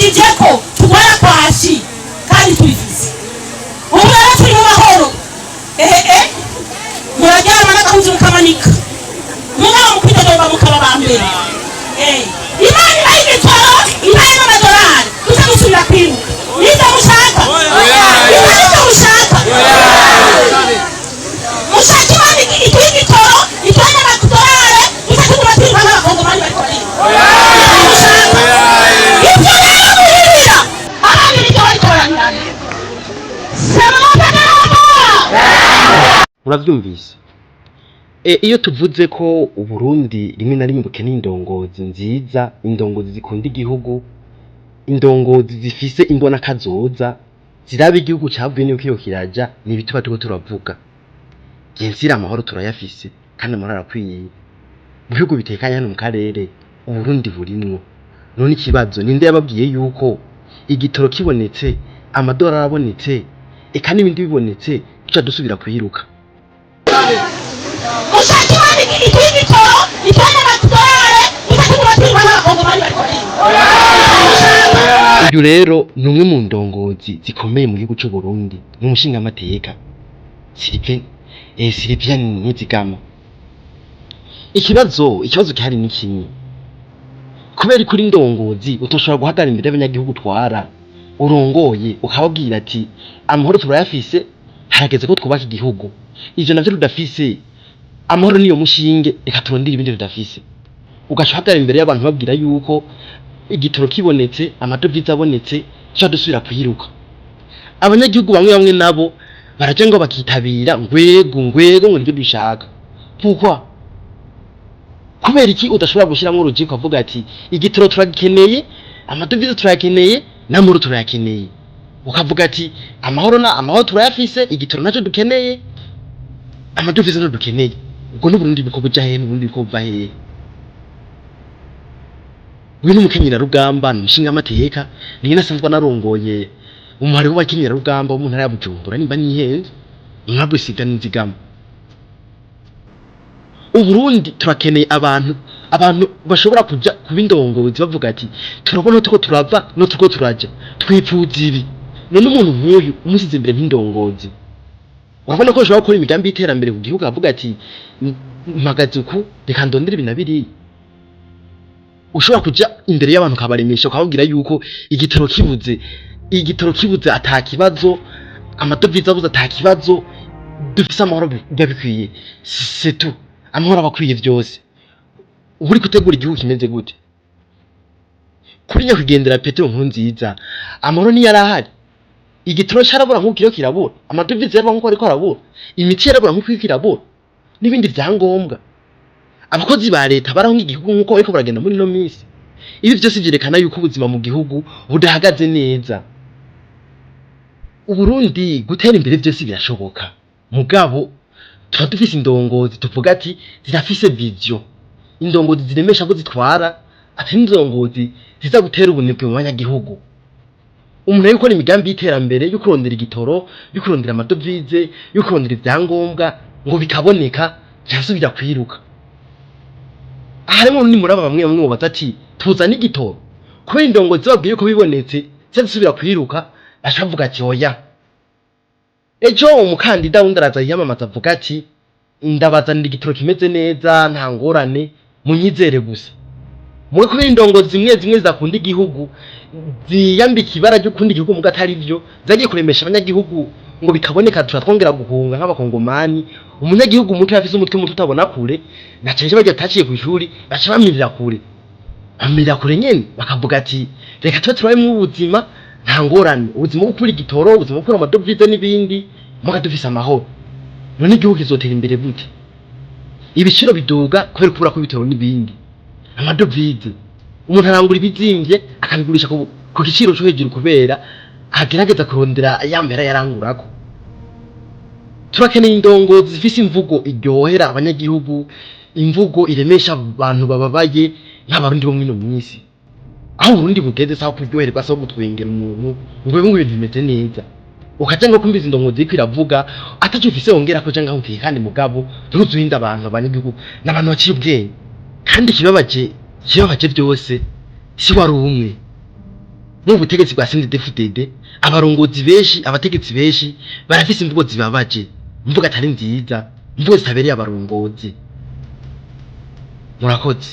Mwatwigishije ko tugwara kwashi kandi tubifise. Ubu rero turi mu mahoro, ehe, muraryama n'agahuzu mukamanika, mugabo mu kwidodomba mukaba ba mbere. Imana ibaha igitoro, ibahe n'amadolari, tuze gusubira kwiruka. Nibyo mushaka? Ibyo nibyo mushaka? Mushaka Imana iduhe igitoro, iduhe n'amadolari, tuze tuguma twiruka nk'Abakongomani bariko bariruka? Nibyo mushaka? Ibyo rero muririra abandi nibyo bariko bararirana. Sema. Muravyumvise. Iyo tuvuze ko Uburundi rimwe na rimwe bukeneye indongozi nziza, indongozi zikunda igihugu, indongozi zifise imbona kazoza, ziraba igihugu cavuye n'uko iyo kiraja, ni ibi tuba turiko turavuga. Gensira amahoro turayafise kandi amahoro arakwiye. Mu bihugu bitekanye hano mu karere, Uburundi burimwo. None ikibazo, ninde yababwiye yuko igitoro kibonetse, amadolari abonetse, eka n'ibindi bibonetse, tuca dusubira kwiruka? Mushaka Imana iduhe igitoro, iduhe n'amadolari, tuze tuguma twiruka nk'Abakongomani bariko bariruka? Uyu rero ni umwe mu ndongozi zikomeye mu gihugu c'u Burundi, ni umushingamateka Sylvain Sylvain Nizigama. Ikibazo gihari ni kimwe: kubera kuri ndongozi utoshobora guhagarara imbere y'abanyagihugu utwara, urongoye, ukababwira ati: "Amahoro turayafise, harageze ko twubaka igihugu. Ivyo navyo tudafise, amahoro niyo mushinge, reka turondere ibindi tudafise." Ugaca uhagarara imbere y'abantu babwira yuko igitoro kibonetse, amadovize abonetse, tuca dusubira kwiruka. Abanyagihugu bamwe bamwe nabo baraja ngo bakitabira ngwego ngwego ngo nibyo dushaka. Pourquoi? Kubera iki udashobora gushyiramo urugiko ukavuga ati: "Igitoro turagikeneye, amadovize turayakeneye, n'amahoro turayakeneye"? Ukavuga ati: "Amahoro na amahoro turayafise, igitoro nacyo dukeneye, amadovize nacyo dukeneye." Ubwo n'Uburundi buko buja hehe? N'Uburundi buko buva hehe? Uyu ni umukenyerarugamba, ni umushingamateka, ni nyine asanzwe anarongoye umuhari w'abakenyerarugamba wo mu ntara ya Bujumbura, nimba nihenze, Honorable Sylvain Nizigama. Uburundi turakeneye abantu bashobora kuja kuba indongozi, bavuga ati: "Turabona tuko turava no tuko turaja, twipfuza ibi." None umuntu nk'uyu umusize imbere nk'indongozi, urabona ko ushobora gukora imigambi y'iterambere ku gihugu, avuga ati: "Mpagaze uku, reka ndondere ibi na biriya"? Ushobora kuja imbere y'abantu ukabaremesha, ukababwira yuko igitoro kibuze ata kibazo, amadovize abuze ata kibazo, dufise amahoro, biba bikwiye, c'est tout. Amahoro aba akwiye vyose. Uba uri gutegura igihugu kimeze gute? Kuri nyakwigendera Petero Nkurunziza, amahoro niyo yari ahari. Igitoro carabura nk'uko kiriko kirabura, amadovize yarabura nk'uko ariko arabura, imiti yarabura nk'uko iriko irabura, n'ibindi vyangombwa. Abakozi ba leta barahunga igihugu nk'uko bariko baragenda muri ino minsi. Ibi vyose vyerekana yuko ubuzima mu gihugu budahagaze neza. Uburundi gutera imbere vyose birashoboka, mugabo tuba dufise indongozi tuvuga ati zirafise vision, indongozi ziremesha abo zitwara, atari indongozi ziza gutera ubunebwe mu banyagihugu. Umuntu ari gukora imigambi y'iterambere, yo kurondera igitoro, yo kurondera amadovize, yo kurondera ivyangombwa ngo bikaboneka, vyasubira kwiruka. Harimo ni muraba bamwe bamwe mubaza ati: "Tuzane igitoro." Kubera indongozi babwiye ko bibonetse zisubira kwiruka, baca bavuga ati: "Oya." Ejo umukandida wundi araza yiyamamaza, avuga ati: "Ndabazanira igitoro kimeze neza, nta ngorane, munyizere gusa." Mwe kubera indongozi zimwe zimwe zidakunda igihugu, ziyambika ibara ryo gukunda igihugu muga atari vyo, zagiye kuremesha abanyagihugu ngo bikaboneka tuba twongera guhunga nk'Abakongomani. Umunyagihugu muto yafise umutwe muto utabona kure, na cane bagiye bataciye kw'ishuri, baca bamirira kure, bamirira kure nyene, bakavuga ati: "Reka tube turabemwo ubuzima, nta ngorane, ubuzima bwo gukura igitoro, ubuzima bwo gukura amadovize n'ibindi, muga dufise amahoro." None igihugu kizotera imbere gute? Ibiciro biduga kubera kubura kw'ibitoro n'ibindi, amadovize. Umuntu arangura ibizimvye akabigurisha ku giciro co hejuru kubera agerageza kurondera ya mahera yarangurako. Turakeneye indongozi zifise imvugo iryohera abanyagihugu, imvugo iremesha abantu bababaye nk'Abarundi bo mw'ino minsi. Aho Uburundi bugeze saho kuryoherwa, saho gutwengera umuntu ngo ngo ibintu bimeze neza. Ukaja ngo kumviza indongozi iriko iravuga ataco ufise wongera ko canke aho, kandi mugabo ntuzuhinde abantu. Abanyagihugu n'abantu baciye ubwenge. Kandi ikibabaje vyose, si wari umwe. Mu butegetsi bwa CNDD-FDD, abarongozi benshi, abategetsi benshi barafise imvugo zibabaje, imvugo atari nziza, imvugo zitabereye abarongozi. Murakoze.